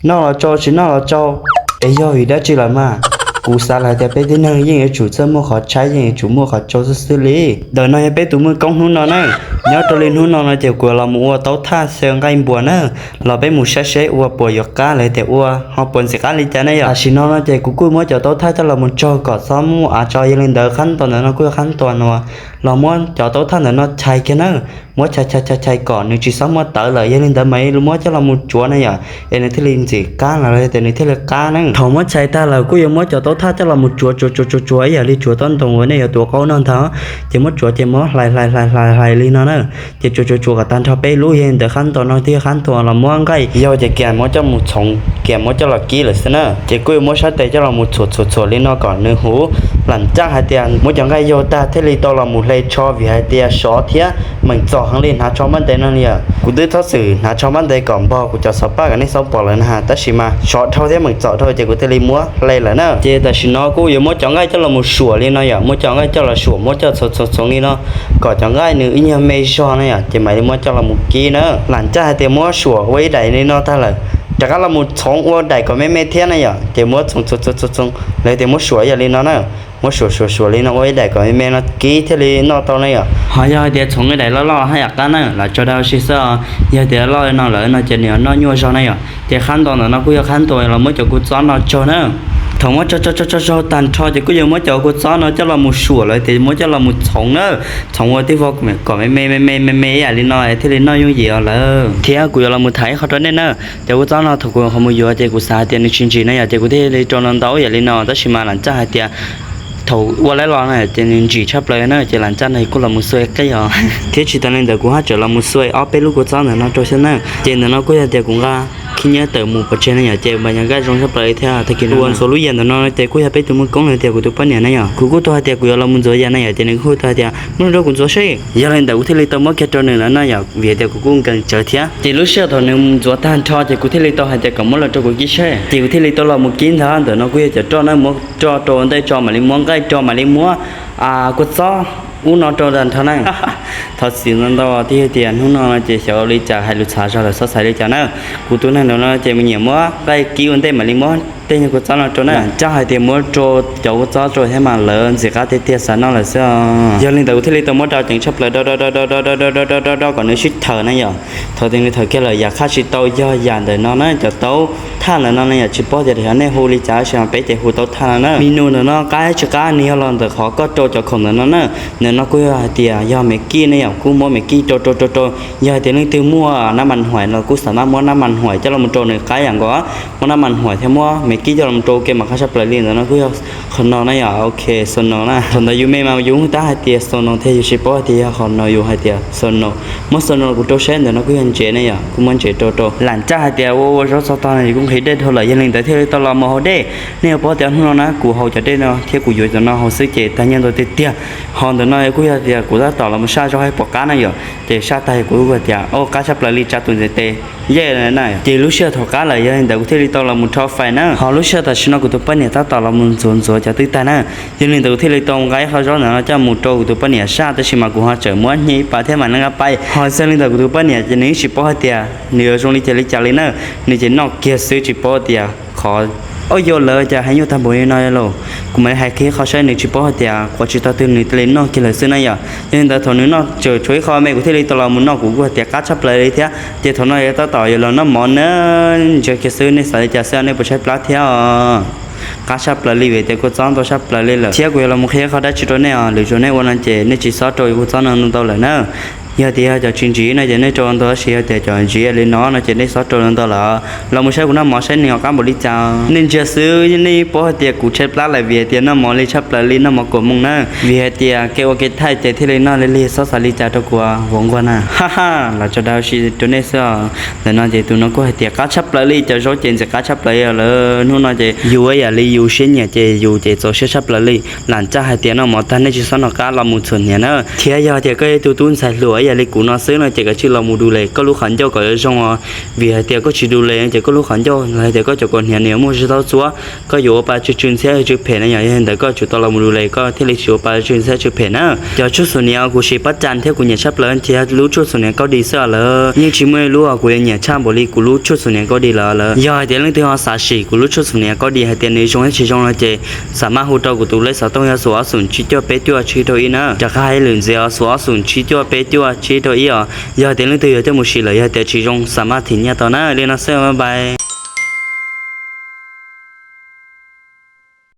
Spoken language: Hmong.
Noj los tsau, tsis noj los tsau. Es yog vim dab tsi lawm mas? Kuv xav lawm hais tias peb tib neeg yeej yuav tsum txawj muaj qhov tshaib, yeej yuav tsum muaj qhov tsau xwb xwb li. Ntawm no yog peb tus muaj koob hnub no na, nyob rau li hnub no no ces kuv los mus ua taub thaj xyaw nqaij npua na, los peb mus saib seb ua puas yuav qab lawm tias ua ho puas ntxim qab li cas ne yom. Tam sim no no ces kuv kuj muab cov taub thaj coj los mus tsau kom txhob muaj av tso. Yog li ntawd qhab ntaus ntawm no kuj yog qhab ntaus no, los muab cov taub thaj ntawm no chais kiag na, muab chais chais chais chais kom nws tsis txhob muaj tawv lawm, yog li ntawd mam li muab coj los mus tsuav na yom, es nws thiaj li ntxim qab los tias nws thiaj li qab na. Thaum muab chais tag lawm kuj yuav muab cov taub thaj coj los mus tsuav tsuav tsuav tsuav tsuav ib yam li tsuav taub ntoo uas nej yuav tuav qaub noj ntag, ces muab tsuav ces muab hlais hlais hlais hlais hlais li no na. Ces tsuav tsuav tsuav kom tag nrho peb lub, yog li ntawd qhab ntaus no thiaj qhab ntaus los muab nqaij yau ces kiag muab coj mus txhoov, kiag muab coj los kib lawm xwb na. Ces kuj yuav muab sab tes coj los mus txhuam txhuam txhuam li no kom nws huv. Lam caj hais tias muab cov nqaij yau tag thiaj li tau los mus hle tsho vim hais tias sov thiab meem txom heev li hnav tsho npab ntev no li. Kuv twb txhob txwm hnav tsho npab ntev kom npog kuv cov xov paj kom nej txhob pom lawm na, tab sis mas sov dhau thiab meem txom dhau ces kuv thiaj li muab hle lawm na. Ces tam sim no kuj yuav muab cov nqaij coj los mus suam li no yom, muab cov nqaij coj los suam, muab coj txhoov txhoov txhoov li no kom cov nqaij nws ib nyuag me zog na yom, ces mam li muab coj los mus kib na. Lam caj hais tias muab suam ua ib daim li no tag lawm, rov qab los mus txhoov ua daim kom me me thiab na yom, ces muab txhoov txhoov txhoov txhoov, lawv tias muab suam yam li no na. Muab suam suam suam li no ua ib daim kom me me no kib thiaj li noj tau na yom. Ho yog hais tias txhoov ib daim loj loj haj yam qab na, lam tso dag ua si xwb. Yog tias loj li no lawm no ces nws noj nyuaj zog na yom. Ces qhab ntaus ntawm no kuj yog qhab ntaus los muab cov kua txob no tsaug na. Thaum muab tsaug tsaug tsaug tsaug tag nrho ces kuj yuav muab cov kua txob no coj los mus suam lawm tias muab coj los mus txhoov na. Txhoov ua tib vog kom me me me me me me yam li no thiaj li noj yooj yim os lawm. Thiab kuv yuav los mus tham ib qho rau nej na. Cov kua txob no thaum kuv ho mus yuav ces kuv xav hais tias nws tsis ntsim na yom, ces kuv thiaj li rau ntau ntau yam li no, tab sis mas lam caj hais tias thaum ua laib los na ces nws ntsim tshaj plaws na, ces lam caj no kuj los mus xuas qeej os. Thiab tsis tas li ntawd kuv haj tseem los mus xuas ob peb lub kua txob ntawm no rau xwb na. Ces ntawm no kuj yog tias kuv nqa khib nyiab tawm mus pov tseg na yom, ces npaj yam nqaij zoo tshaj plaws li thiab. Tag kis ua ntxuav lub yam ntawm no ces kuj yog peb tus muaj koob na tias kuv tus poj niam na yom, kuv kuj tau hais tias kuv yuav los mus ntxuav yam na yom, ces nws kuj tau hais tias muab rau kuv ntxuav seb. Yog li ntawd kuv thiaj li tau muab kiag rau nws lawm na yom, vim tias kuv kuj nkees tsawv thiab. Ces lub sij hawm thaum nws mus ntxuav tag nrho ces kuv thiaj li tau hais tias kom muab los rau kuv kib seb, ces kuv thiaj li tau los mus kib ntag. Ntawm no kuj yog cov roj na, muab roj rau ntej tso mam li muab nqaij rau mam li muab kua txob ub no rau tag nrho na. Thov txim ntau ntau twb yog tias hnub no no ces xyov ua li cas hais lus txhav zog lawm, xob xaiv li cas na. Kuv tus neeg ntawm no ces mus nyiam muab nqaij kib ua ntej mam li muab tej nyuag kua txob no rau na. Lam caj hais tias muab rau cov kua txob rau thiab mas lawv ntxim qab tiag tiag xav noj lawm xwb os. Yog li ntawd kuv thiaj li tau muab rau ceev tshaj plaws rau rau kom nws sib thawm na yom. Thaum twg nws thawm kiag lawm yam qhab tsis tau yog yam ntawm no na, cov taub thaj ntawm no na yom, tsis paub tias xyov nej hu li cas tab sis peb ces hu taub thaj no na. Menu ntawm no qab tsis qab nws yog los ntawm qhov koj rau cov khoom ntawm no na. Ntawm no kuj yog hais tias yog me kij ne yom, kuj muab me kij rau rau rau rau. Yog hais tias leej twg muaj nab mas huaim los kuj xam maj muab nab mas huaim coj los rau nws qab yam nkaus. Muab nab mas huaim thiab muab me kij coj los rau ua ke mas qab tshaj plaws li. Ntawm no kuj yog qhov no na yom, ok, xono na. Thaum ntawd yus me mas yus tab hais tias xono thiab yus tsis paub hais tias yog qhov no yus hais tias xono. Muab xono kuv rau saib, ntawm no kuj yog ntsev ne yom, kuj muab ntsev rau rau. Lam caj hais tias ua ua zaub txog tog no yus kuj nqhis dej dhau lawm, yog li ntawd thiaj li tau los mus haus dej. Nej yuav paub tias hnub no na kuv haus cov dej no thiab kuv yuav cov no haus xwb ces tag nyiaj ntau tiag tiag. Ho ntawm no kuj yog tias kuv tab tom los mus saj zaub haib pom qab na yom, ces saj tag kuv kuj tias o qab tshaj plaws li tsa tus ntxhais tes yej na. Ces lub sij hawm thaum qab lawm yog li ntawd kuv thiaj li tau los mus rho fais na. Ho lub sij hawm tam sim no kuv tus poj niam tab tom los mus ntxuav ntxuav cov twb tag na. Yog li ntawd kuv thiaj li tau nqa ib qho zaub ntawm no coj mus rau kuv tus poj niam saj, tab sis mas kuv ho tseem muab nyiaj ib pas thiab mam li nqa pais. Ho xws li ntawd kuv tus poj niam ces nws yeej tsis paub hais tias nws yuav zoo li cas li cas li na. Nws ces noj kiag xwb tsis paub tias qhov ua yog lawv cas hais nyuaj tag npaum li no lauj. Kuv mam li hais kiag qhov saib nws tsis paub hais tias qhov tsis tau twg nws thiaj li noj kiag lawm xwb na yom. Yog li ntawd thaum nws noj tseem tshuav ib qho me kuv thiaj li tau los mus noj, kuv kuj hais tias qab tshaj plaws li thiab. Ces thaum no yog tab tom yuav los noj mov na, ntsia kiag xwb nej xav li cas xwb nej puas tshaib plab thiab os. Qab tshaj plaws li vim tias kua txob ntau tshaj plaws li lawm. Thiab kuv yuav los mus qhia qhov dab tsi rau nej os, lwm zaus nej ua no ces nej tsis txhob rau kua txob no ntau lawm na. Yog tias yog cov tsis ntsim no ces nej rau ntau, tab sis yog tias cov ntsim li no no ces nej txhob rau ntau lawm. Los mus saib kuv noj mov saib nws ho qab npaum li cas. Nej ntsia xwb nej paub hais tias kuv tshaib plab lawm vim tias noj mov li tshaj plaws li, noj mov kaum moos na. Vim hais tias kev ua kev thaij ces thiaj li noj li lig, txhob xav li cas rau kuv vauv nquag na. Ha ha, los tso dag ua si rau nej xwb os. Ntawm no ces tus no kuj hais tias qab tshaj plaws li, cov zaub ces ntxim qab tshaj plaws li lawm. Hnub no ces yus yam li yus siab nyiam ces yus ces txaus siab tshaj plaws li. Lam caj hais tias noj mov tag nej tsis txhob nco qab los mus txhuam hniav na. Thiab yog tias koj yog ib tug tub ntxhais hluas Yog li kuv no xwb no ces koj tsij los mus du les koj lub qhov ncauj kom zoo os, vim hais tias koj tsis du les ces koj lub qhov ncauj los hais tias koj cov kaus hniav nws yuav muaj zib taub txuab, koj yuav ua pa tsw tsw ntxhiab tsw phem na. Yog li ntawd koj tsum tau los mus du les koj thiaj li tsis ua pa tsw ntxhiab tsw phem na. Cov tshuaj xum niam kuv siv pab cas thiab kuv nyiam tshaj plaws ces yog lub tshuaj xum niam Kaub Dig xwb os lawm. Yeej tsis muaj ib lub kuv yuav nyiam tshaj npaum li kuv lub tshuaj xum niam Kaub Dig lawm. Yog hais tias leej twg ho xav sim kuv lub tshuaj xum niam Kaub Dig hais tias nws zoo thiab tsis zoo no ces xam maj hu rau kuv tus lej xov tooj yog xoom ob xoom tsib cuaj peb cuaj tsib rau ib na. Rov qab hais lwm ntxiv os, xoom ob xoom tsib cuaj peb cuaj tsib rau ib os. Yog hais tias leej twg yuav coj mus sim lawm yog tias tsis zoo xam maj thim nyiaj tau na. Li no xwb, bye bye.